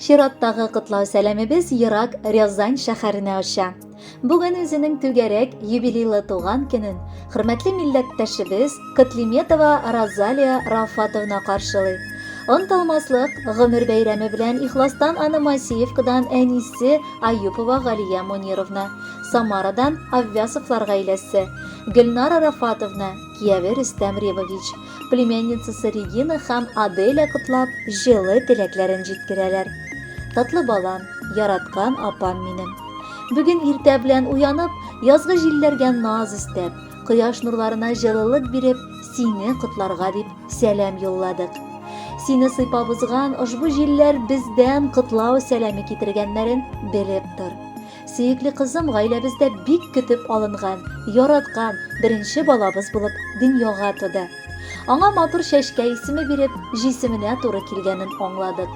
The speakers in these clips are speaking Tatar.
Чираттагы котлау сәламебез ерак Рязань шәһәренә оча. Бүген үзенең түгәрәк юбилейлы туган көнен хөрмәтле милләттәшебез Котлеметова Розалия Рафатовна каршылый. Онытылмаслык гомер бәйрәме белән ихластан аны Мосеевкадан әнисе Аюпова Галия Мунировна, Самарадан Аввясовлар гаиләсе, Гөлнара Рафатовна, кияве Рөстәм Ремович, племянницасы Регина һәм Аделя котлап, җылы теләкләрен җиткерәләр. Татлы балам, яраткан апам минем. Бүген иртә белән уянып, язгы җилләргә наз өстәп, кояш нурларына җылылык биреп, сине котларга дип сәлам юлладык. Сине сыйпап узган ошбу җилләр бездән котлау сәламе китергәннәрен белеп тор. Сөекле кызым гаиләбездә бик көтеп алынган, яраткан беренче балабыз булып дөньяга туды. Аңа матур чәчкә исеме биреп, җисеменә туры килгәнен аңладык.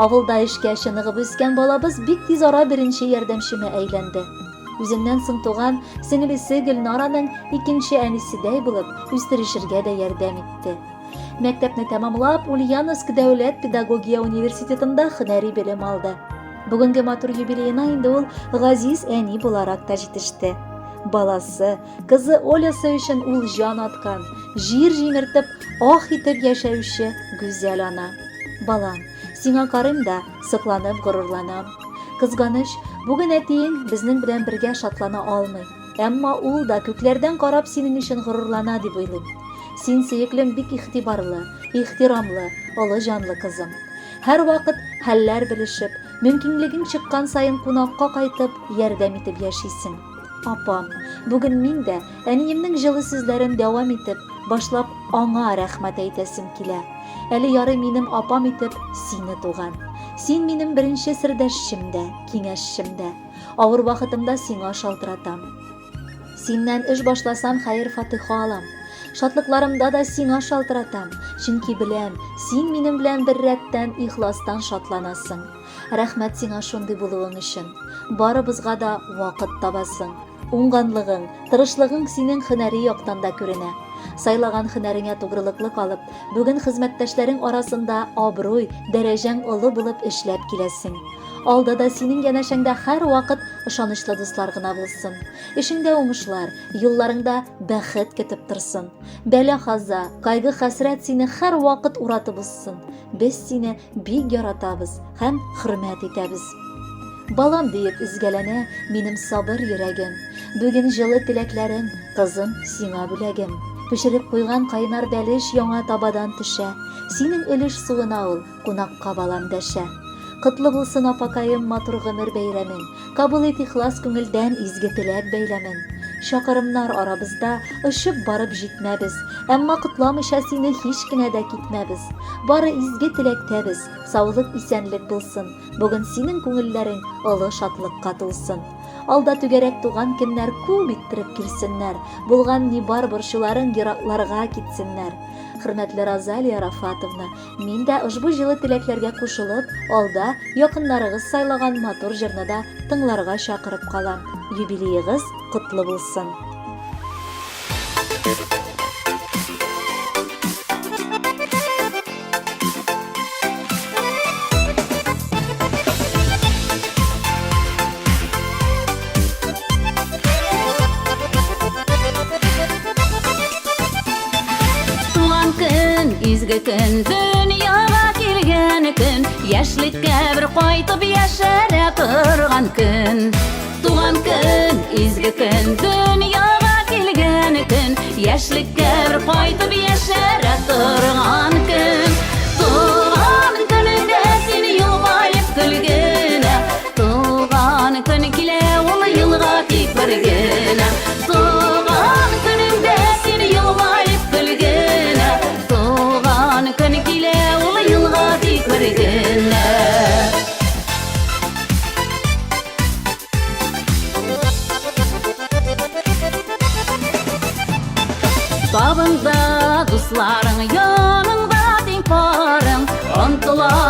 Авылда эшкә чыныгып үскән балабыз бик тиз ара беренче ярдәмчемә әйләнде. Үзеннән соң туган сеңлесе Гөлнараның икенче әниседәй булып, үстерешергә дә ярдәм итте. Мәктәпне тәмамлап, Ульяновск дәүләт педагогия университетында һөнәри белем алды. Бүгенге матур юбилеена инде ул газиз әни буларак та җитеште. Баласы, кызы Олясы өчен ул җан аткан, җир җимертеп, ах итеп яшәүче гүзәл ана. Балам, сиңа карыйм да, сокланып горурланам. Кызганыч, бүген әтиең безнең белән бергә шатлана алмый. Әмма ул да күкләрдән карап синең өчен горурлана дип уйлыйм. Син, сөеклем, бик игътибарлы, ихтирамлы, олы җанлы кызым. Һәрвакыт хәлләр белешеп, мөмкинлегең чыккан саен кунакка кайтып, ярдәм итеп яшисең. Апам, бүген мин дә әниемнең җылы сүзләрен дәвам итеп, башлап аңа рәхмәт әйтәсем килә. Әле ярый минем апам итеп сине туган. Син минем беренче сердәшчем дә, киңәшчем дә. Авыр вакытымда сиңа шалтыратам. Синнән эш башласам, хәер-фатыйха алам. Шатлыкларымда да сиңа шалтыратам, чөнки беләм, син минем белән бер рәттән ихластан шатланасың. Рәхмәт сиңа шундый булуың өчен. Барыбызга да вакыт табасың. Уңганлыгың, тырышлыгың синең һөнәри яктан да күренә. Сайлаган һөнәреңә тугрылыклы калып, бүген хезмәттәшләрең арасында абруй, дәрәҗәң олы булып эшләп киләсең. Алда да синең янәшәңдә һәрвакыт ышанычлы дуслар гына булсын. Эшеңдә уңышлар, юлларыңда бәхет көтеп торсын. Бәла-каза, кайгы-хәсрәт сине һәрвакыт уратып узсын. Без сине бик яратабыз һәм хөрмәт итәбез. Балам диеп өзгәләнә минем сабыр йөрәгем. Бүген җылы теләкләрем, кызым, сиңа бүләгем. Пешереп куйган кайнар бәлеш яңа табадан төшә. Синең өлеш суына ул, Кунакка балам дәшә. Котлы булсын, апакаем, матур гомер бәйрәмең. Кабул ит ихлас күңелдән изге теләк бәйләмен. Чакырымнар арабызда, очып барып җитмәбез. Әмма котламыйча сине һич кенә дә китмәбез. Бары изге теләктәбез, саулык-исәнлек булсын. Бүген синең күңелләрең олы шатлыкка тулсын. Алда түгәрәк туган көннәр күп иттереп килсеннәр. Булган ни бар борчуларың еракларга китсеннәр. Хөрмәтле Розалия Рафатовна, Мин дә ошбу җылы теләкләргә кушылып, алда якыннарыгыз сайлаган матур җырны да тыңларга чакырып калам. Юбилеегыз котлы булсын! Туган көн, изге көн, дөньяга килгән көн, яшьлеккә бер кайтып яшәрә торган көн. Туган көн, изге көн, дөньяга килгән көн, яшьлеккә бер кайтып яшәрә торган көн. Туган көнеңдә син елмаеп көлгенә, Туган көн килә ул елга тик бер генә. Туган көнеңдә син елмаеп көлгенә. Туган көн килә ул елга тик бер генә. Табында дусларың, яныңда тиң парың, Онтыла.